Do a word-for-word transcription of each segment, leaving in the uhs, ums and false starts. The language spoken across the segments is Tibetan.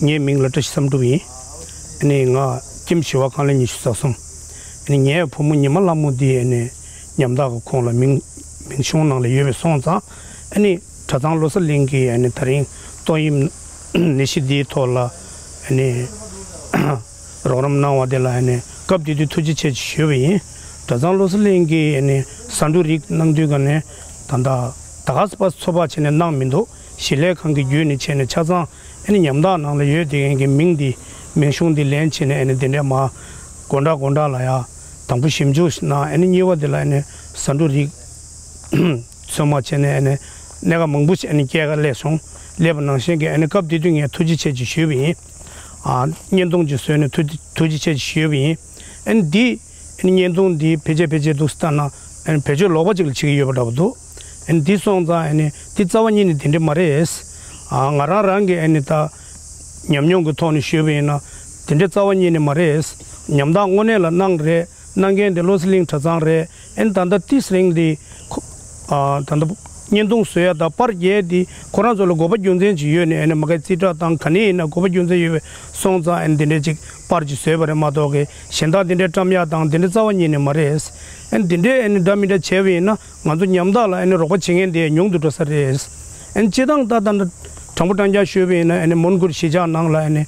ངའི་མིང་ལ་བཀྲ་ཤིས་བསམ་གྲུབ་ཡིན། ཨ་ནི་ང་ཁྱིམ་བྱེ་བ་ཁང་ལས་ཉི་ཤུ་རྩ་གསུམ། ཨ་ནི་ངའི་བུ་མོ་ཉི་མ་ལྷ་མོ་འདི་ཨ་ནི་ཉམ་ཐག་གི་ཁོངས་ལ་མིང་མིང་གཞུང་ནང་ལ་ཡོད་པའི་སོང་ཙང་། ཨ་ནི་གྲྭ་ཚང་བློ་གསལ་གླིང་གི་ཨ་ནི་ད་རིང་ཏོག་དབྱིབས་ནད་གཞི་འདིའི་ཐོག་ལ་ཨ་ནི་རོགས་རམ་གནང་བ་དེ་ལ་ཨ་ནི་སྐབས་དེ་དུས་ཐུགས་རྗེ་ཆེ་ཞུས་པ་ཡིན། གྲྭ་ཚང་བློ་གསལ་གླིང་གི་ཨ་ནི་ཟ་འབྲུ་རིགས་གནང་དུས་ག་ནས་ད་ལྟ་ད་ག་ས་པ་ཚོད་དཔག་བྱས་ནས་གནང་མི་འདུག་ཞི་ལས་ཁང་གི་བརྒྱུད་ནས་བྱས་ནས་ཆ་ཚང་ཨ་ནི་ཉམ་ཐག་ནང་ལ་ཡོད་དེ་མཁན་གྱི་མིང་འདི་མིང་གཞུང་འདི་ལེན་བྱས་ནས་ཨ་ནི་འདི་འདྲས་མ་དགོང་དག་དགོང་དག་ལ་ཡ་དང་པོ་ཞིབ་འཇུག་གནང་། ཨ་ནི་གཉིས་པ་འདི་ལ་ཨ་ནི་ཟ་འབྲུ་རིགས་ཚོད་མ་བྱས་ནས་ཨ་ནི་གནད་འགག་མང་པོ་ཞིག་ཨ་ནི་སྐྱེལ་ག་སླེབས་སོང་། སླེབས་པ་ནང་བཞིན་གྱི་ཨ་ནི་སྐབས་དེ་དུས་ངས་ཐུགས་རྗེ་ཆེ་ཞུ་ཞུས་པ་ཡིན། ཨ་བརྙན་ཐུང་ཅིག་བཟོས་ནས་ཐུགས་ཐུགས་རྗེ་ཆེ་ཞུས་པ་ཡིན། ཨ་ནི་འདི་ཨ་ནི་བརྙན་ཐུང་འདི་ཕལ་ཆེར་ཕལ་ཆེར་འདུག་སེ་ལྟ་ན་ཨ་ནི་བེད་སྤྱོད་ལོག་པ་ཅིག་ལ་བྱེད་ཀྱི་ཡོད་པ་འདྲ་པོ་འདུག་ཨ་ནི་འདི་སོང་ཙང་ཨ་ནི་འདི་རྩ་བ་ཉིད་ནས་དེ་འདྲ་མ་རེད། ཨ་ང་རང་རང་གི་ཨ་ནི་ད་ཉམས་མྱོང་གི་ཐོག་ནས་ཞུས་པ་ཡིན་ན་དེ་འདྲ་རྩ་བ་ཉིད་ནས་མ་རེད། ཉམ་ཐག་དངོས་གནས་ལ་གནང་རེད། གནང་མཁན་དེ་བློ་གསལ་གླིང་གྲྭ་ཚང་རེད། ཨ་ནི་ད་ལྟ་ཏིས་རིང་འདི་ཁོ་ཨ་ད་ལྟ་བརྙན་ཐུང་བཟོ་ཡ་དང་པར་རྒྱག་ཡ་འདི་ཁོ་རང་ཚོ་ལ་དགོས་པ་རྒྱུ་མཚན་ཅིག་ཡོད་ནས་ཨ་ནི་མ་གི་རྩིས་ཁྲ་དང་ག་ནས་ཡིན་ན་དགོས་པ་རྒྱུ་མཚན་ཡོད་པའི་སོང་ཙང་ཨ་ནི་འདི་འདྲས་ཅིག་པར་ཅིག་བཟོས་པ་རེད་མ་གཏོགས་གི་གཞན་དག་འདི་འདྲས་བཀྲམ་ཡ་དང་འདི་འདྲས་རྩ་བ་ཉིད་ནས་མ་རེད། ཨ་ནི་འདི་འདྲས་ཨ་ནི་འདྲ་མི་འདྲ་བྱས་པ་ཡིན་ན་ང་ཚོ་ཉམ་ཐག་ལ་ཨ་ནི་རོགས་པ་བྱེད་མཁན་དེ་ཉུང་དུ་འགྲོ་ས་རེད། ཨ་ནི་སྤྱིར་བཏང་ད་ད་ནི་དྲང་པོ་དྲང་རྐྱང་ཞུས་པ་ཡིན་ན་ཨ་ནི་མོན་གྷོ་གཞིས་ཆགས་ནང་ལ་ཨ་ནི་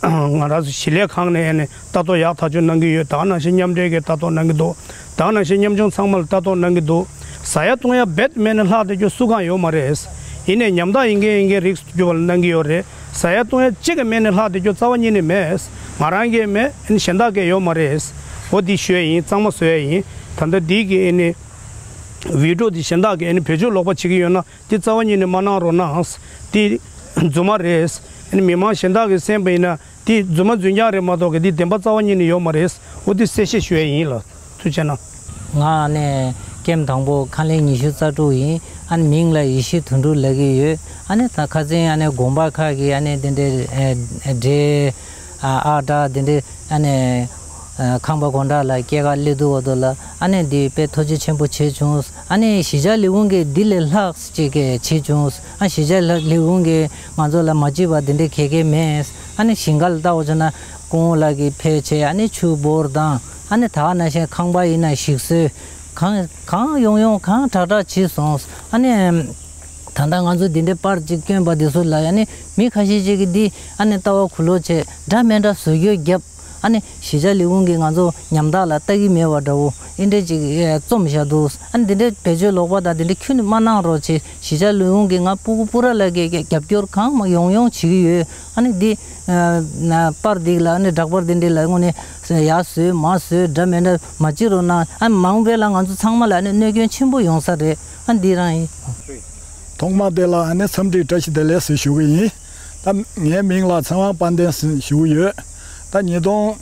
ང་རང་ཚོ་ཞི་ལས་ཁང་ནས་ཨ་ནི་ལྟ་རྟོག་ཡག་ཐག་ཆོད་གནང་གི་ཡོད། ད་ག་ནང་བཞིན་མཉམ་འབྲེལ་གྱི་ལྟ་རྟོག་གནང་གི་འདུག་ད་ག་ནང་བཞིན་ཉམ་ཆུང་ཚང་མ་ལ་ལྟ་རྟོག་གནང་གི་འདུག་ཟ་ཡ་བཏུང་ཡ་རྦད་མེད་ནས་ལྷག་བསྡད་རྒྱུ་སུ་གང་ཡོད་མ་རེད། ཡིན་ནའི་ཉམ་ཐག་ཡིན་མཁན་ཡིན་མཁན་རིགས་སུ་གྱུར་པ་ལ་གནང་གི་ཡོད་རེད། ཟ་ཡ་བཏུང་ཡ་གཅིག་གི་མེད་ནས་ལྷག་བསྡད་རྒྱུ་རྩ་བ་ཉིད་ནས་མེད། ང་རང་གིས་མེད། ཨ་ནི་གཞན་དག་གིས་ཡོད་མ་རེད། འོ་འདི་ཞུ་ཡ་ཡིན། གཙང་མ་བཟོ་ཡ་ཡིན། ད་ལྟ་འདི་གི་ཨ་ནི་བི་ཌི་ཡོ་འདི་གཞན་དག་གིས་ཨ་ནི་བེད་སྤྱོད་ལོག་པ་བྱེད་ཀྱི་ཡོད་ན། དེ་རྩ་བ་ཉིད་ནས་མ་གནང་རོགས་གནང་། དེ་རྫུན་མ་རེད། ཨ་ནི་མི་མང་གཞན་དག་གིས་གསན་པ་ཡིན་ན་དེ་རྫུན་མ་རྫུན་རྐྱང་རེད་མ་གཏོགས་གི་དེ་བདེན་པ་རྩ་བ་ཉིད་ནས་ཡོད་མ་རེད། འོ་དེ་གསལ་བཤད་ཞུ་ཡ་ཡིན་ལགས། ཐུགས་རྗེ་གནང་། ང་ནས་ཀེམ་དང་པོ་ཁང་ལེན་ཉི་ཤུ་རྩ་དྲུག་ཡིན། ཨ་ནི་མིང་ལ་ཡེ་ཤེས་དོན་གྲུབ་ལབ་ཀྱི་ཡོད། ཨ་ནི་ད་ཁ་སང་ཨ་ནི་དགོན་པ་ཁག་གི་ཨ་ནི་དེ་འདྲའི་ཨ་འདྲའི་ཨ་ཨ་བྲག་དེ་འདྲའི་ཨ་ནི་ཨ་ཁང་པ་དགོན་གྲྭ་ལ་སྐྱེལ་ག་སླེབས་དུས་འོ་དོ་ལ་ཨ་ནི་འདི་དཔེ་ཐུགས་རྗེ་ཆེན་པོ་བྱས་བྱུང་། ཨ་ནི་གཞིས་ཆགས་ལས་ཁུངས་ཀྱིས་འདི་ལས་ལྷག་ཅིག་གི་བྱས་བྱུང་། ཨ་གཞིས་ཆགས་ལས་ཁུངས་ཀྱིས་ང་ཚོ་ལ་མ་བརྗེད་པ་འདི་འདྲའི་ག་གེ་མེད། ཨ་ནི་ཞིང་ཁ་ལ་ལྟ་བ་བྱས་ན་སྐུ་ངོ་ལགས་ཀྱིས་ཕེབས་བྱས་ཨ་ནི་ཆུ་འབོར་དང་ཨ་ནི་ད་ག་ནང་བཞིན་ཁང་པ་ཡིན་ན་ཞིག་གསོས། གང་གང་ཡོང་ཡོང་གང་དྲག་དྲག་བྱས་སོང་། ཨ་ནི་ད་ལྟ་ང་ཚོ་འདི་འདྲའི་པར་ཅིག་བསྐྱོན་པ་འདི་ཚོ་ལ་ཨ་ནི་མི་ཁ་ཤས་ཅིག་གིས་འདི་ཨ་ནི་ལྟ་བ་གུ་ལོག་བྱས་འདྲ་མི་འདྲ་བཟོ་བཅོས་བརྒྱབ། ཨ་ནི་གཞིས་ཆགས་ལས་ཁུངས་ཀྱིས་ང་ཚོ་ཉམ་ཐག་ལ་ལྟ་གི་མེད་པ་འདྲ་བོ་ཨེ་འདྲ་ཅིག་ཨེ་རྩོམ་བཞག་འདུག་ཨ་ནི་འདི་འདྲའི་བེད་སྤྱོད་ལོག་པ་དང་འདི་འདྲ་ཁྱོན་ནས་མ་གནང་རོགས་བྱེད། གཞིས་ཆགས་ལས་ཁུངས་ཀྱིས་ང་སྤུ་གུ་སྤུ་ར་ལ་རྒྱ་རྒྱབ་སྐྱོར་གང་མང་ཡོང་ཡོང་བྱེད་ཀྱི་ཡོད། ཨ་ནི་འདི་ཨ་ན་པར་འདི་ལ་ཨ་ནི་འདྲ་པར་འདི་འདྲ་ལ་དངོས་གནས་ཡར་བཟོས་མར་བཟོས་འདྲ་མི་འདྲ་མ་བྱེད་རོགས་གནང་། ཨ་མང་པོ་ལ་ང་ཚོ་ཚང་མ་ལ་ཨ་ནི་གནོད་སྐྱོན་ཆེན་པོ་ཡོང་ས་རེད། ཨ་འདི་རང་ཡིན། ཐོག་མ་དེ་ལ་ཨ་ནི་འཚམས་འདྲི་བཀྲ་ཤིས་བདེ་ལེགས་ཞུ་གི་ཡིན། ད་ངའི་མིང་ལ་ཚེ་དབང་དཔལ་ལྡན་ཟེར་ཞུ་གི་ཡོད། ད་ཉིས་སྟོང་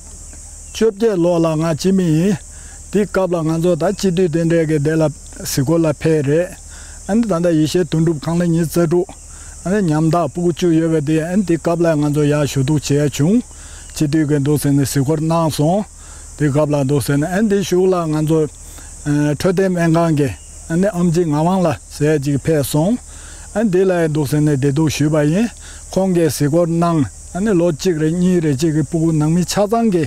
བཅོ་བརྒྱད་ལོ་ལ་ང་སྐྱེས་མི་ཡིན། དེའི་སྐབས་ལ་ང་ཚོ་ད་སྤྱི་འཐུས་དེ་འདྲས་ཀྱི་དེ་ལ་གཟིགས་སྐོར་ལ་ཕེབས་རེད། ཨ་ནི་ད་ལྟ་ཡེ་ཤེས་དོན་གྲུབ་ཁང་ལེན་ཉི་ཤུ་རྩ་དྲུག་ཨ་ནི་ཉམ་ཐག་སྤུ་གུ་བཅུ་ཡོད་པ་དེ་ཨ་ནི་དེའི་སྐབས་ལ་ང་ཚོ་ཡར་ཞུ་གཏུག་བྱས་བྱུང་། སྤྱི་འཐུས་ཀྱི་འདུག་ཟེར་ནས་གཟིགས་སྐོར་གནང་སོང་། དེའི་སྐབས་ལ་འདུག་ཟེར་ནས་ཨ་ནི་དེའི་གཞུག་ལ་ང་ཚོ་ཨ་འཕྲོད་བསྟེན་སྨན་ཁང་གི་ཨ་ནི་ཨེམ་ཆི་ངག་དབང་ལགས་ཟེར་ཅིག་ཕེབས་སོང་། ཨ་ནི་དེ་ལ་འདུག་ཟེར་ནས་བདེ་སྡུག་ཞུས་པ་ཡིན། ཁོང་གིས་གཟིགས་སྐོར་གནང་། ཨ་ནི་ལོ་གཅིག་རེ་གཉིས་རེ་གཅིག་གི་སྤུ་གུ་ནང་མི་ཆ་ཚང་གི་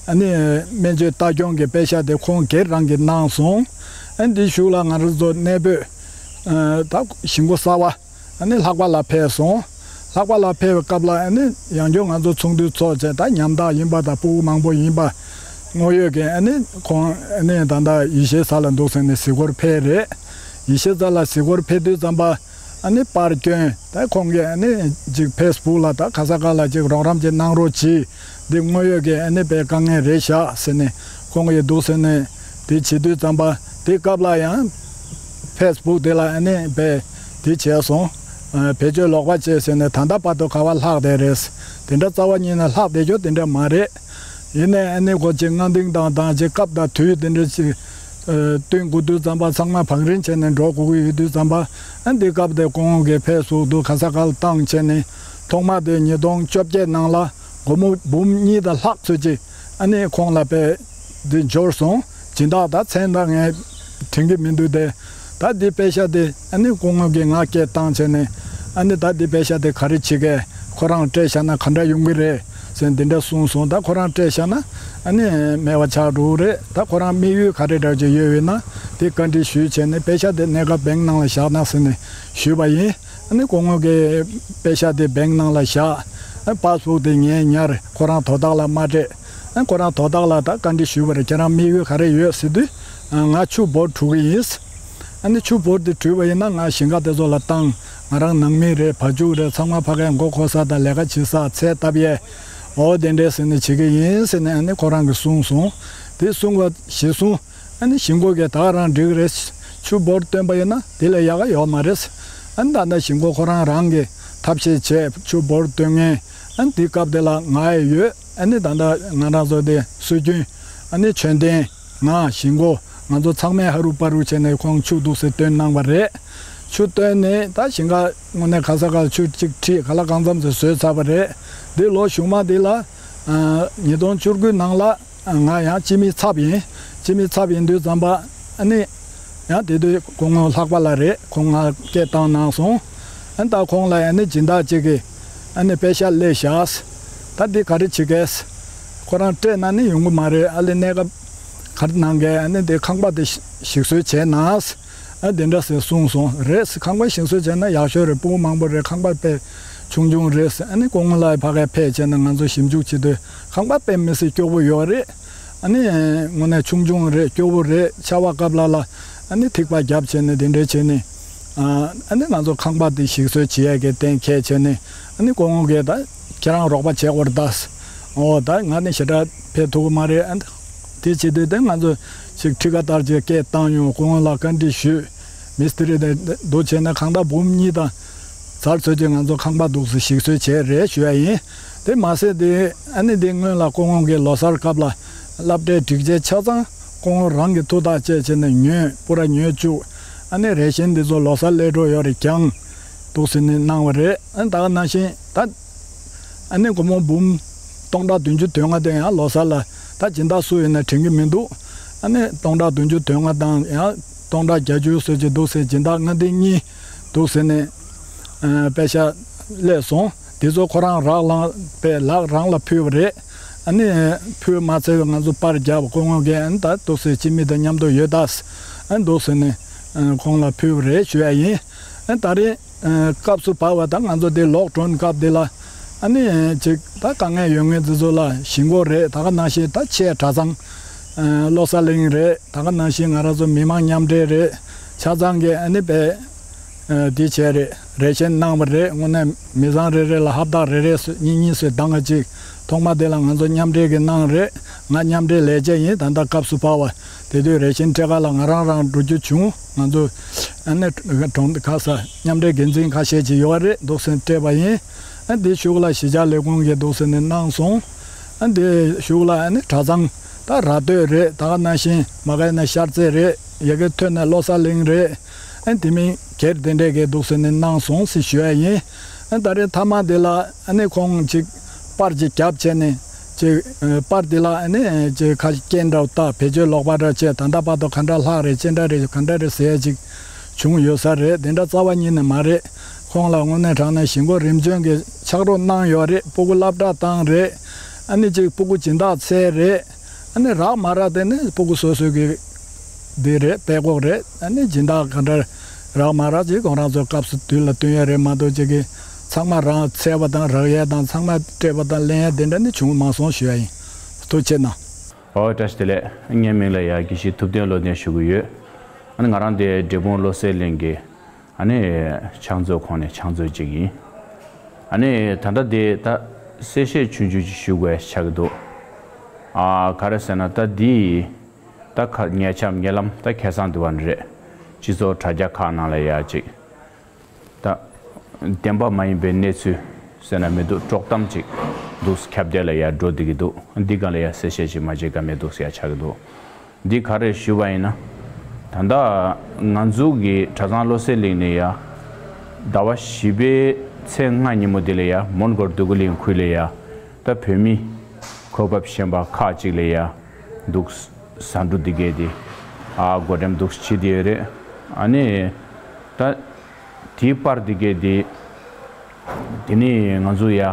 ཨ་ནི་སྨན་བཅོས་ལྟ་སྐྱོང་གི་པེ་ཤ་དེ་ཁོང་སྒེར་རང་གིས་གནང་སོང་། ཨ་ནི་དེའི་གཞུག་ལ་ང་རང་ཚོ་གནས་སྤོས་ཨ་ད་གཞིས་འགོ་གསར་པ་ཨ་ནི་ལྷག་པ་ལ་ཕེབས་སོང་། ལྷག་པ་ལ་ཕེབས་པའི་སྐབས་ལ་ཨ་ནི་ཡང་བསྐྱར་ང་ཚོ་ཚོགས་འདུ་ཚོགས་བྱས། ད་ཉམ་ཐག་ཡིན་པ་དང་སྤུ་གུ་མང་པོ་ཡིན་པ་དངོས་ཡོད་ཀྱི་ཨ་ནི་ཁོང་ཨ་ནི་ད་ལྟ་ཡེ་ཤེས་ཚང་ལ་འདུག་ཟེར་ནས་གཟིགས་སྐོར་ཕེབས་རེད། ཡེ་ཤེས་ཚང་ལ་གཟིགས་སྐོར་ཕེབས་དུས་ཙམ་པ་ཨ་ནི་པར་བསྐྱོན། ད་ཁོང་གིས་ཨ་ནི་ཅིག་ཕེ་སི་བུག་ལ་ད་ག་ས་ག་ལ་ཅིག་རོགས་རམ་ཅིག་གནང་རོགས་གྱིས། འདི་དངོས་ཡོད་ཀྱི་ཨ་ནི་དཔེ་དཀའ་ངལ་རེད་ཤག་ཟེར་ནས་ཁོང་གིས་འདུག་ཟེར་ནས་དེ་བྱེད་དུས་ཙམ་པ་དེ་སྐབས་ལ་ཡང་ཕེ་སི་བུག་དེ་ལ་ཨ་ནི་དཔེ་དེ་བྱས་སོང་། ཨ་བེད་སྤྱོད་ལོག་པ་བྱས་ཟེར་ནས་ད་ལྟ་བར་དུ་ག་པར་ལྷག་བསྡད་རེད། དེ་འདྲ་རྩ་བ་ཉིད་ནས་ལྷག་བསྡད་རྒྱུ་དེ་འདྲ་མ་རེད། ཡིན་ནའི་ཨ་ནི་ཁོ་ཅིག་སྔ་འདིང་དང་དང་ཅིག་སྐབས་དང་དུས་དེ་འདྲ་ཅིག་ཨ་བསྟུན་དགོས་དུས་ཙམ་པ་ཚང་མ་བང་རིམ་བྱས་ནས་འགྲོ་དགོས་ཀྱི་ཡོད་དུས་ཙམ་པ་ཨ་འདི་སྐབས་དེ་ཁོང་གིས་ཕེ་སི་བུག་དུ་ག་ས་ག་ལ་བཏང་བྱས་ནས་ཐོག་མ་དེ་ཉིས་སྟོང་བཅོ་བརྒྱད་ནང་ལ་སྒོར་མོ་འབུམ་གཉིས་དང་ལྷག་ཙམ་ཅིག་ཨ་ནི་ཁོང་ལ་དཔེ་འདི་འབྱོར་སོང་། སྦྱིན་བདག་ད་མཚན་ད་ངས་དྲན་གྱི་མི་འདུག་སྟེ། ད་འདི་པེ་ཤ་དེ་ཨ་ནི་སྐུ་ངོ་གིས་ང་སྐད་བཏང་བྱས་ནས་ཨ་ནི་ད་འདི་པེ་ཤ་དེ་ག་རེ་བྱེད་ཀྱི་ ཁོ་རང་སྤྲད་བཞག་ན་ག་འདྲ་ཡོང་གི་རེད་ཟེར་འདི་འདྲ་གསུངས་སོང་། ད་ཁོ་རང་སྤྲད་བཞག་ན་ཨ་ནི་མེད་པ་ཆགས་འགྲོ་གི་རེད། ད་ཁོ་རང་དམིགས་ཡུལ་ག་རེ་འདྲ་ཅིག་ཡོད་ཡོད་ན་དེ་བཀའ་འདྲི་ཞུས་བྱས་ནས་དཔེ་ཆ་དེ་གནས་སྐབས་བེང་ནང་ལ་བཞག་ན་ཟེར་ནས་ཞུས་པ་ཡིན། ཨ་ནི་སྐུ་ངོ་གིས་དཔེ་ཆ་དེ་བེང་ནང་ལ་བཞག་ཨ་པཱ་སི་བུག་དེ་ངས་ཉར་ཁོ་རང་དོ་བདག་ལ་མ་སྤྲད། ཨ་ཁོ་རང་དོ་བདག་ལ་ད་བཀའ་འདྲི་ཞུས་པ་རེད། ཁྱེད་རང་དམིགས་ཡུལ་ག་རེ་ཡོད་ཟེར་དུས་ཨ་ང་ཆུ་འབོར་འགྲོ་གི་ཡིན། ཨ་ནི་ཆུ་འབོར་དེ་བྲུས་པ་ཡིན་ན་ང་ཞིང་ཁ་དེ་ཚོ་ལ་བཏང་། ང་རང་ནང་མི་རེད། བ་ཕྱུགས་རེད། ཚང་མ་ཕ་གིར་མགོ་འཁོར་ས་དང་ལས་ཀ་བྱེད་ས་ཚལ་བཏབ་ཡས། འོ་དེ་འདྲས་ཟེར་ནས་བྱེད་ཀྱི་ཡིན་ཟེར་ནས་ཨ་ནི་ཁོ་རང་གིས་གསུངས་སོང་། དེ་གསུངས་པ་གཞིར་བཟུང་ཨ་ནི་ཞིང་མགོ་གིས་ད་ག་རང་འགྲིག་གི་རེད། ཆུ་འབོར་བཏོན་པ་ཡིན་ན་དེ་ལས་ཡག་ག་ཡོད་མ་རེད། ཨ་ནི་ད་ལྟ་ཞིང་མགོ་ཁོ་རང་རང་གིས་ཐབས་ཤེས་བྱས་ཆུ་འབོར་བཏོན་མཁན་ཨ་ནི་དེ་སྐབས་དེ་ལ་ང་ཡི་ཡོད། ཨ་ནི་ད་ལྟ་ང་རང་ཚོ་དེ་སྲོལ་རྒྱུན་ཨ་ནི་ཆོན་ཏན། ང་ཞིང་མགོ་ང་ཚོ་ཚང་མས་ཧ་རུ་པ་རུ་བྱས་ནས་ཁོང་ཆུ་འདུག་སེ་བཏོན་གནང་བ་རེད། ཆུ་བཏོན་ནས་ད་ཞིང་ཁ་དངོས་གནས་ག་ས་ག་ཆུ་གཅིག་ཁྲིད་ག་ལ་གང་འཚམ་ཟེར་བཟོས་ཚར་བ་རེད། འདི་ལོ་གཞུག་མ་འདི་ལ་ཨ་ཉིས་སྟོང་བཅུ་དགུ་ནང་ལ་ང་ཡང་སྤྱི་མི་ཚབ་ཡིན། སྤྱི་མི་ཚབ་ཡིན་དུས་ཙམ་པ་ཨ་ནི་ཡང་དེ་དུས་སྐུ་ངོ་ལྷག་པ་ལགས་རེད། ཁོང་ང་སྐད་བཏང་གནང་སོང་། ཨ་ནི་ད་ཁོང་ལ་ཨ་ནི་སྦྱིན་བདག་ཅིག་གིས་ཨ་ནི་པེ་ཤག་སླེབས་བཞག་ད་འདི་ག་རེ་བྱེད་གས། ཁོ་རང་སྤྲད་ན་ནི་ཡོང་གི་མ་རེད། ཨ་ལས་གནས་སྐབས་ག་རེ་གནང་གས། ཨ་ནི་འདི་ཁང་པ་དེ་ཞིག་གསོ་བྱས་ན་ཨ་དེ་འདྲ་ཟེར་གསུངས་སོང་། རེད་ཁང་པ་ཞིག་གསོ་བྱས་ན་ཡག་ཤོས་རེད། སྤུ་གུ་མང་པོ་རེད། ཁང་པ་དཔེ་ཆུང་ཆུང་རེད། ཨ་ནི་སྐུ་ངོ་ལགས་ཕ་གིར་ཕེབས་བྱས་ན་ང་ཚོ་ཞིབ་འཇུག་བྱེད་དུས་ཁང་པ་དཔེ་མི་སྲིད་སྐྱོ་པོ་ཡོད་རེད། ཨ་ནི་དངོས་གནས་ཆུང་ཆུང་རེད། སྐྱོ་པོ་རེད། ཆར་པ་སྐབས་ལ་ལ་ཨ་ནི་ཐིགས་པ་བརྒྱབ་བྱས་ནས་དེ་འདྲའི་བྱས་ནས་ཨ་ནི་ང་ཚོ་ཁང་པ་དེ་ཞིག་གསོ་བྱེད་ཡས་ཀྱི་གཏན་འཁེལ་བྱས་ནས་ཨ་ནི་སྐུ་ངོ་གིས་ད་ཁྱེད་རང་རོགས་པ་བྱེད་དགོས་རེད་ད། འོ་ད་ང་ནི་ཞེ་དྲག་ཕེབས་ཐུབ་ཀྱི་མ་རེད། ཨ་ནི་དེ་བྱེད་དུས་དེ་ང་ཚོ་ཞིག་ཁྲི་ཀ་ལྟར་གྱི་སྐད་བཏང་ཡོང་། སྐུ་ངོ་ལ་བཀའ་འདྲི་ཞུས། མི་སྟི་རི་དེ་འདུག་བྱས་ན་གང་ལྟར་འབུམ་གཉིས་དང་ཚར་ཚོད་ཀྱི་ང་ཚོ་ཁང་པ་འདུག་སེ་ཞིག་གསོ་བྱས་རེད་ཞུ་ཡ་ཡིན། དེ་མ་ཟད་དེ་ཨ་ནི་དེ་སྔོན་ལ་སྐུ་ངོ་གིས་ལོ་གསར་སྐབས་ལ་སློབ་གྲྭའི་སྒྲིག་ཆས་ཆ་ཚང་སྐུ་ངོ་རང་གི་ཐུགས་ཐག་བཅད་བྱས་ནས་ཉོས། སྤུ་ར་ཉོས་བཅུག་ཨ་ནི་རེ་ཤན་འདི་ཚོ་ལོ་གསར་སླེབས་འགྲོ་ཡོད་རེད་ཀྱང་འདུག་སེ་ནི་གནང་བ་རེད། ཨ་ནི་ད་ག་ནང་བཞིན་ད་ཨ་ནི་སྒོར་མོ་འབུམ་སྟོང་ཕྲག་བདུན་ཅུ་དོན་ལྔ་དེ་ཡང་ལོ་གསར་ལ་ད་སྦྱིན་བདག་སུ་ཡིན་ན་དྲན་གྱི་མི་འདུག་ཨ་ནི་སྟོང་ཕྲག་བདུན་ཅུ་དོན་ལྔ་དང་ཡང་སྟོང་ཕྲག་བརྒྱད་ཅུ་ཙམ་ཅིག་འདུག་སེ་སྦྱིན་བདག་ལྔ་སྡེ་གཉིས་འདུག་སེ་ནས་ཨ་པེ་ཤག་སླེབས་སོང་། དེ་ཚོ་ཁོ་རང་རག་ལངས་པའི་ལག་རང་ལ་ཕུལ་བ་རེད། ཨ་ནི་ཕུལ་མ་ཚར་བའི་ང་ཚོ་པར་བརྒྱབ། སྐུ་ངོ་གིས་ཨ་ནི་ད་འདུག་སེ་སྤྱི་མི་དང་མཉམ་དུ་ཡོད་ད་ཨ་འདུག་སེ་ནས་ཨ་ཁོང་ལ་ཕུལ་བ་རེད་ཞུ་ཡ་ཡིན། ཨ་ད་རེས་ཨ་སྐབས་སུ་བབས་པ་ད་ང་ཚོ་འདི་ལོག་གྲོན་སྐབས་འདི་ལ་ཨ་ནི་ཅིག་ད་དཀའ་ངལ་ཡོད་མཁན་འདི་ཚོ་ལ་ཞིང་མགོ་རེད། ད་ག་ནང་བཞིན་ད་ཆེ་གྲྭ་ཚང་ཨ་བློ་གསལ་གླིང་རེད། ད་ག་ནང་བཞིན་ང་རང་ཚོ་མི་མང་མཉམ་འབྲེལ་རེད། ཆ་ཚང་གིས་ཨ་ནི་པའི་ཨ་འདི་བྱས་རེད། རེ་ཆེན་གནང་བ་རེད། དངོས་གནས་མི་ཚང་རེ་རེ་ལ་ཧབ་ཏག་རེ་རེ་སུ་གཉིས་གཉིས་སུ་གདང་ག་ཅིག་ཐོག་མ་དེ་ལ་ང་ཚོ་མཉམ་འབྲེལ་གྱི་གནང་རེད། ང་མཉམ་འབྲེལ་ལས་བྱེད་ཡིན། ད་ལྟ་སྐབས་སུ་བབས་པ་དེ་དུས་རེ་ཆེན་སྤྲད་ག་ལ་ང་རང་རང་འགྲོ་རྒྱུ་བྱུང་། ང་ཚོ་ཨ་ནི་གྲོང་ཁ་ས་མཉམ་འབྲེལ་འགན་འཛིན་ཁ་ཤས་ཅིག་ཡོད་རེད། འདུག་སེ་སྤྲད་པ་ཡིན། ཨ་འདི་གཞུག་ལ་གཞིས་ཆགས་ལས་ཁུངས་ཀྱིས་འདུག་སེ་ནས་གནང་སོང་། ཨ་འདི་གཞུག་ལ་ཨ་ནི་གྲྭ་ཚང་ད་ར་སྟོད་རེད། ད་ག་ནང་བཞིན་མ་གའི་ན་ཤར་རྩེ་རེད། ཡ་གི་ཐོད་ན་བློ་གསལ་གླིང་རེད། ཨ་དེ་མིན་སྒེར་དེ་འདྲས་ཀྱིས་འདུག་སེ་ནས་གནང་སོང་ཟེར་ཞུ་ཡ་ཡིན། ཨ་ད་རེས་མཐའ་མ་དེ་ལ་ཨ་ནི་ཁོང་ཅིག་པར་ཅིག་བརྒྱབ་བྱས་ནས་ཅིག་པར་དེ་ལ་ཨ་ནི་ཅིག་ཁ་སྐད་འདྲ་བཏགས། བེད་སྤྱོད་ལོག་པ་འདྲ་བྱས། ད་ལྟ་བར་དུ་ག་འདྲ་ལྷག་རེད། ཅི་འདྲ་རེད། ག་འདྲ་རེད་ཟེར་ཡ་ཅིག་བྱུང་ཡོད་ས་རེད། དེ་འདྲ་རྩ་བ་ཉིད་ནས་མ་རེད། ཁོང་ལ་དངོས་གནས་དྲང་གནས་ཞིང་མགོ་རིམ་བྱོན་གྱི་ཕྱག་རོགས་གནང་ཡོད་རེད། སྤུ་གུ་སློབ་གྲྭ་བཏང་རེད། ཨ་ནི་ཅིག་སྤུ་གུ་སྦྱིན་བདག་འཚོལ་རེད། ཨ་ནི་རག་མ་རག་དེ་ནི་སྤུ་གུ་སོ་སོའི་གི་འདི་རེད། དཔེ་ཀོག་རེད། ཨ་ནི་སྦྱིན་བདག་ག་འདྲ་རག་མ་རག་ཅིག་ཁོང་རང་ཚོ་སྐབས་སུ་དུས་ལ་བསྟུན་ཡ་རེད་མ་གཏོགས་ཅིག་གི་ཚང་མ་རང་འཚོལ་བ་དང་རག་ཡས་དང་ཚང་མ་སྤྲད་པ་དང་ལེན་ཡས་དེ་འདྲ་ནི་བྱུང་མ་སོང་ཞུ་ཡ་ཡིན། ཐུགས་རྗེ་གནང་། ཨོ་བཀྲ་ཤིས་བདེ་ལེགས། ངའི་མིང་ལ་ཡ་དགེ་བཤེས་ཐུབ་བསྟན་བློ་ལྡན་ཞུ་གི་ཡོད། ཨ་ནི་ང་རང་དེ་འབྲས་སྤུངས་བློ་གསལ་གླིང་གི་ཨ་ནི་ཕྱག་མཛོད་ཁོངས་ནས་ཕྱག་མཛོད་ཅིག་ཡིན། ཨ་ནི་ད་ལྟ་དེ་ད་གསལ་བཤད་ཆུང་ཆུང་ཅིག་ཞུ་དགོས་ཆགས་ཀྱི་འདུག་ཨ་ག་རེ་ཟེར་ན་ད་འདི་ད་ཁ་ཉེ་ཆར་ཉེ་ལམ་ད་ཁ་སང་དུ་བ་ནི་རེད། སྤྱི་ཚོགས་དྲ་རྒྱ་ཁག་ནང་ལ་ཡ་ཅིག་ད་བདེན་པ་མ་ཡིན་པའི་གནས་ཚུལ་ཟེར་ན་མི་འདུག་དཀྲོག་གཏམ་ཅིག་འདུག་ཁྱབ་གདལ་ལ་ཡ་འགྲོ་བསྡད་ཀྱི་འདུག་འདི་སྒང་ལ་ཡ་གསལ་བཤད་ཅིག་མ་བྱེད་ཀ་མེད་འདུག་ཟེར་ཡ་ཆགས་ཀྱི་འདུག་འདི་ག་རེ་ཞུ་བ་ཡིན་ན། ད་ལྟ་ང་ཚོ་གི་གྲྭ་ཚང་བློ་གསལ་གླིང་ནས་ཡ། ཟླ་བ་བཞི་པའི་ཚེས་ལྔ་ཉིན་མོ་འདི་ལ་ཡ་མོན་གྷོ་འདོད་རྒུ་གླིང་ཁུལ་ལ་ཡ། ད་བོད་མི་གོ་སྐབས་གཞན་པ་ཁག་ཅིག་ལ་ཡ། འདུག་ཟ་འབྲུ་འདི་གས་དེ། ཨ་སྒོ་འགྲེམས་འདུག་བྱེད་དེ་ཡོད་རེད། ཨ་ནི། ད། དེའི་པར་འདི་གས་དེ། དེ་ནས་ང་ཚོ་ཡ་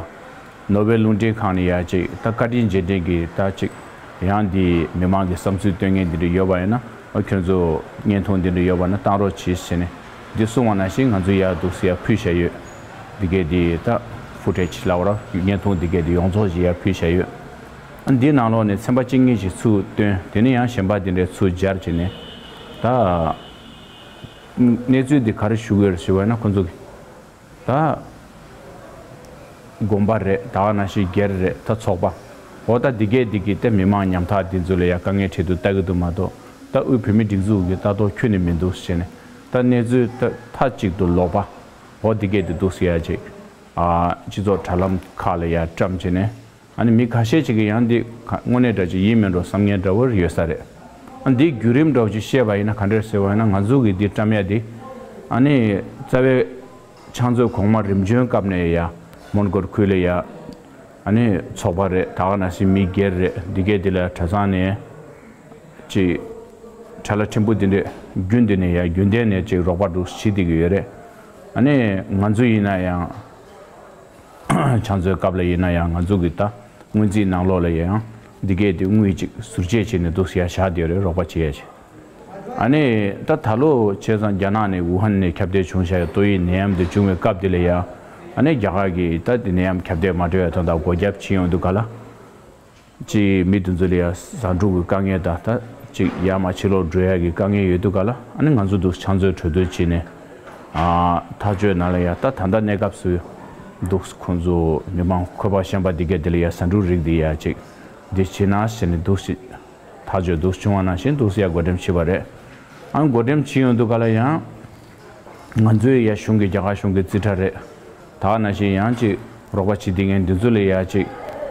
ནོར་ཝེ་རླུང་འཕྲིན་ཁང་ནས་ཡ་ཅིག་ད་བཀའ་དྲིན་རྗེས་དྲན་གྱི་ད་ཅིག་ཡང་འདི་མི་མང་གི་བསམ་ཚུལ་སྟོན་མཁན་འདི་འདྲ་ཡོད་པ་ཡིན་ན། ཨ་ཁྱོད་ཚོ་བརྙན་ཐུང་འདི་འདྲ་ཡོད་པ་ན་བཏང་རོགས་གྱིས་ཟེར་ནས་འདི་གསུངས་པ་ནང་བཞིན་ང་ཚོ་ཡ་འདུག་སེ་ཡ་ཕུལ་བཞག་ཡོད། འདི་གས་འདི་ད་ཕུ་ཊེཇ་ལབ་ར་བརྙན་ཐུང་འདི་གས་འདི་ཡོངས་རྫོགས་ཅིག་ཡ་ཕུལ་བཞག་ཡོད། ཨ་འདིའི་ནང་ལོགས་ནས་ཚན་པ་གཅིག་གཉིས་ཅིག་ཚུར་བཏོན། དེ་ནས་ཡང་གཞན་པ་འདི་འདྲའི་ཚུར་སྦྱར་བྱས་ནས་ད་གནས་ཚུལ་འདི་ག་རེ་ཞུ་གི་ཡོད་ཞུ་བ་ན་ཁོ་ཚོ་གི་ད་དགོན་པ་རེད། ད་ག་ནང་བཞིན་སྒེར་རེད། ད་ཚོགས་པ། འོ་ད་འདི་གས་འདི་གི་ད་མི་མང་ཉམ་ཐག་འདི་ཚོ་ལ་ཡ་དཀའ་ངལ་འཕྲད་དུས་ལྟ་གི་འདུག་མ་གཏོགས། ད་དབུས་བོད་མི་སྒྲིག་འཛུགས་ཀྱི་ལྟ་རྟོག་ཁྱོན་ནས་མི་འདུག་ཟེར་ནས། ད་གནས་ཚུལ་ད་མཐའ་གཅིག་ཏུ་ལོག་པ། འོ་འདི་གས་འདི་འདུག་ཟེར་ཡ་ཅིག་ཨ་སྤྱི་ཚོགས་དྲ་ལམ་ཁག་ལ་ཡ་བཀྲམ་བྱས་ནས། ཨ་ནི་མི་ཁ་ཤས་ཅིག་གིས་ཡང་འདི་ག་དངོས་གནས་འདྲ་ཅིག་ཡིན་མིན་འགྲོ་བསམ་མཁན་འདྲ་བོ་ཡོད་ས་རེད། ཨ་འདིའི་བརྒྱུད་རིམ་འདྲ་བོ་ཅིག་བཤད་པ་ཡིན་ན་ག་འདྲས་ཟེར་བ་ཡིན་ན། ང་ཚོ་གི་འདི་བཀྲམ་ཡ་འདི་ཨ་ནི་རྩ་བའི་ཕྱག་མཛོད་གོང་མ་རིམ་བྱོན་སྐབས་ནས་ཡ་མོན་གྷོ་ཁུལ་ལ་ཡ་ཨ་ནི་ཚོགས་པ་རེད། ད་ག་ནང་བཞིན་མི་སྒེར་རེད། འདི་གས་འདི་ལ་གྲྭ་ཚང་ནས་ཅིག་གྲྭ་ལ་ཕྲན་བུ་འདི་འདྲས་རྒྱུན་འདི་ནས་ཡ་རྒྱུན་ལྡན་ནས་ཅིག་རོགས་པ་འདུག་བྱེད་བསྡད་ཀྱི་ཡོད་རེད། ཨ་ནི་ང་ཚོ་ཡིན་ན་ཡང་ཕྱག་མཛོད་སྐབས་ལ་ཡིན་ན་ཡང་ང་ཚོ་གི་ད་སྔོན་རྩིས་ནང་ལོགས་ལ་ཡང་འདི་གས་དེ་དངུལ་ཅིག་ཟུར་བཅད་བྱས་ནས་འདུག་ཡ་བཞག་བསྡད་ཡོད་རེད། རོགས་པ་བྱེད་ཡ་ཆེད། ཨ་ནི་ད་ད་ལོ་བྱས་ཙང་རྒྱ་ནག་ནས་ཝུ་ཧན་ནས་ཁྱབ་གདལ་བྱུང་བཞག་ཡ་ཏོག་དབྱིབས་ནད་ཡམས་དེ་བྱུང་བའི་སྐབས་དེ་ལ་ཡ་ཨ་ནི་རྒྱ་གར་གྱི་ད་དེ་ནད་ཡམས་ཁྱབ་གདལ་མ་འགྲོ་བའི་དོན་དག་སྒོ་རྒྱབ་བྱེད་ཡོང་དུས་ག་ལ། ཅིག་མི་དེ་ཚོ་ལ་ཡ་ཟ་འབྲུ་གི་དཀའ་ངལ་དང་ད་ཅིག་ཡར་མར་ཕྱིར་ལོག་འགྲོ་ཡ་གི་དཀའ་ངལ་ཡོད་དུས་ག་ལ། ཨ་ནི་ང་ཚོ་འདུག་ཕྱག་མཛོད་གྲོས་བསྡུར་བྱས་ནས་ཨ་ཐག་གཅོད་ནང་ལ་ཡ་ད་ད་ལྟ་གནས་སྐབས་སུ་འདུག་ཁོང་ཚོ་མི་མང་འཁོས་པ་ཞན་པ་འདི་གས་དེ་ལ་ཡ་ཟ་འབྲུ་རིགས་འདི་ཡ་ཅིག་འདི་བྱེད་ན་ཟེར་ནས་འདུག་ཞིག་ཐག་གཅོད་འདུག་བྱུང་བ་ནང་བཞིན་འདུག་ཡ་བགོ་འགྲེམས་བྱས་པ་རེད། ཨ་ནི་བགོ་འགྲེམས་བྱེད་ཡོང་དུས་ག་ལ་ཡང་། ང་ཚོའི་ཡ་གཞུང་གི་རྒྱ་གར་གཞུང་གི་རྩིས་ཁྲ་རེད། ད་ག་ནང་བཞིན་ཡང་ཅིག་རོགས་པ་བྱེད་བསྡད་མཁན་འདི་ཚོ་ལ་ཡ་ཅིག་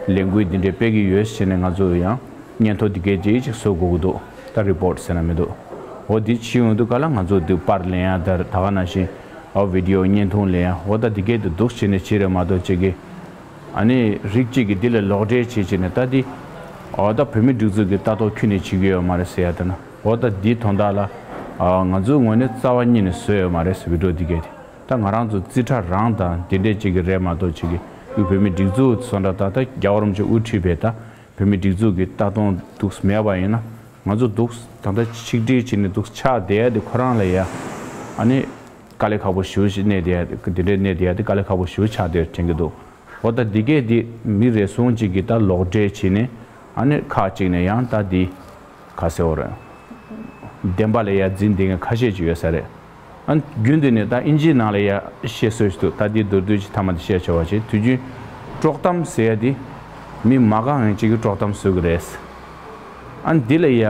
ལས་འགུལ་འདི་འདྲས་སྤེལ་གྱི་ཡོད་ཟེར་ནས་ང་ཚོ་ཡང་སྙན་ཐོ་འདི་གས་ཅིག་ཅིག་བཟོ་དགོས་ཀྱི་འདུག་ད་རི་པོར་ཊི་ཟེར་ན་མི་འདུག་འོ་འདི་བྱེད་ཡོང་དུས་ག་ལ་ང་ཚོ་འདི་པར་ལེན་ཡ་ད་ད་ག་ནང་བཞིན་ཨ་བི་ཌི་ཡོ་བརྙན་ཐུང་ལེན་ཡ་འོ་ད་འདི་གས་འདི་འདུག་བྱས་ནས་བྱེད་རེད་མ་གཏོགས་ཅིག་གི་ཨ་ནི་རིགས་གཅིག་གིས་འདི་ལ་ལོག་འགྲེལ་བྱེད་བྱས་ནས་ད་འདི་ཨོ་ད་བོད་མི་སྒྲིག་འཛུགས་ཀྱི་ལྟ་རྟོག་ཁྱོན་ནས་བྱེད་ཀྱི་ཡོད་མ་རེད་ཟེར་ཡ་ད་ན་འོ་ད་འདིའི་དོན་དག་ལ་ཨ་ང་ཚོའི་ངོས་ནས་རྩ་བ་ཉིད་ནས་བཟོས་ཡོད་མ་རེད་ཟེར་བི་ཌི་ཡོ་འདི་གས་དེ། ད་ང་རང་ཚོ་རྩིས་ཁྲ་རང་དང་དེ་འདྲས་ཅིག་གི་རེད་མ་གཏོགས་ཅིག་གི་དབུས་བོད་མི་སྒྲིག་འཛུགས་སོ་འདྲ་ད་ལྟ་རྒྱལ་བ་རིན་པོ་ཆེ་དབུ་ཁྲིད་པའི་ད་བོད་མི་སྒྲིག་འཛུགས་ཀྱི་ལྟ་སྟངས་འདུག་མེད་པ་ཡིན་ན་ང་ཚོ་འདུག་ད་ལྟ་ཆིག་སྒྲིལ་བྱས་ནས་འདུག་ཆགས་བསྡད་ཡ་དེ་ཁོ་རང་ལ་ཡ་ཨ་ནི་དཀའ་ལས་ཁག་པོ་ཞེ་པོ་ཞིག་གནས་བསྡད་ཡ་དེ་འདྲས་གནས་བསྡད་ཡ་དེ་དཀའ་ལས་ཁག་པོ་ཞེ་པོ་ཆགས་བསྡད་ཡ་དྲན་གྱི་འདུག་འོ་ད་འདི་གས་འདི་མི་རེ་ཟུང་ཅིག་གིས་ད་ལོག་འགྲེལ་བྱས་ནས་ཨ་ནི་ཁག་ཅིག་ནས་ཡང་ད་འདི་ག་ཟེར་བ་རེད། བདེན་པ་ལ་ཡ་འཛིན་བསྡད་མཁན་ཁ་ཤས་ཅིག་ཡོད་ས་རེད། ཨ་རྒྱུན་དུ་ནས་ད་ཨིན་ཇིའི་ནང་ལ་ཡ་བཤད་སྲོལ་ཞིག་འདུག་ད་འདི་མདོར་བསྡུས་ཅིག་མཐའ་མ་དེ་བཤད་ཆོག་པ་ཅིག་དུས་རྒྱུན་དཀྲོག་གཏམ་ཟེར་ཡ་འདི་མི་མ་དགའ་མཁན་ཅིག་གིས་དཀྲོག་གཏམ་བཟོ་གི་རེད། ཨ་འདི་ལ་ཡ་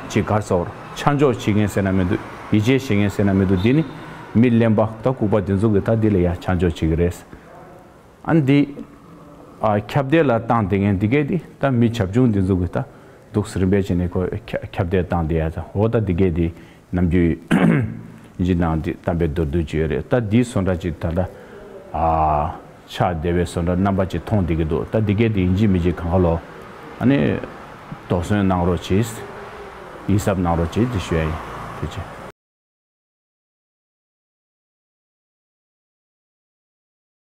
ཅིག་ག་ཟེར་བ་རེད། ཆ་འཇོག་བྱེད་མཁན་ཟེར་ན་མི་འདུག་ཡིད་ཆེས་བྱེད་མཁན་ཟེར་ན་མི་འདུག་འདི་ནི་མི་གླེན་པ་ད་ལྐུགས་པ་འདི་ཚོ་གིས་ད་འདི་ལ་ཡ་ཆ་འཇོག་བྱེད་ཀྱི་རེད། ཨ་འདི་ཨ་ཁྱབ་གདལ་ལ་བཏང་བསྡད་མཁན་འདི་གས་འདི་ད་མི་བྱབ་ཆུང་འདི་ཚོ་གིས་ད་འདུག་སེ་རིམ་པས་བྱས་ནས་ཁོ་ཁྱབ་གདལ་བཏང་བསྡད་ཡ་ད་འོ་ད་འདི་གས་འདི་ནམ་རྒྱུན་ཡིན་གཅིག་ནང་འདི་གཏམ་དཔེ་མདོར་བསྡུས་ཅིག་ཡོད་རེད། ད་འདི་བཟོ་འདྲ་ཅིག་ད་ལྟ་ཨ་ཆགས་བསྡད་པའི་བཟོ་འདྲ་རྣམ་པ་ཅིག་མཐོང་བསྡད་ཀྱི་འདུག་ད་འདི་གས་འདི་ཡིན་གཅིག་མིན་གཅིག་གང་ག་ལོ་ཨ་ནི་དོགས་ཟོན་གནང་རོགས་གྱིས། ཡིད་གཟབ་གནང་རོགས་གྱིས་འདི་ཞུ་ཡ་ཡིན། ཐུགས་རྗེ་ཆེ།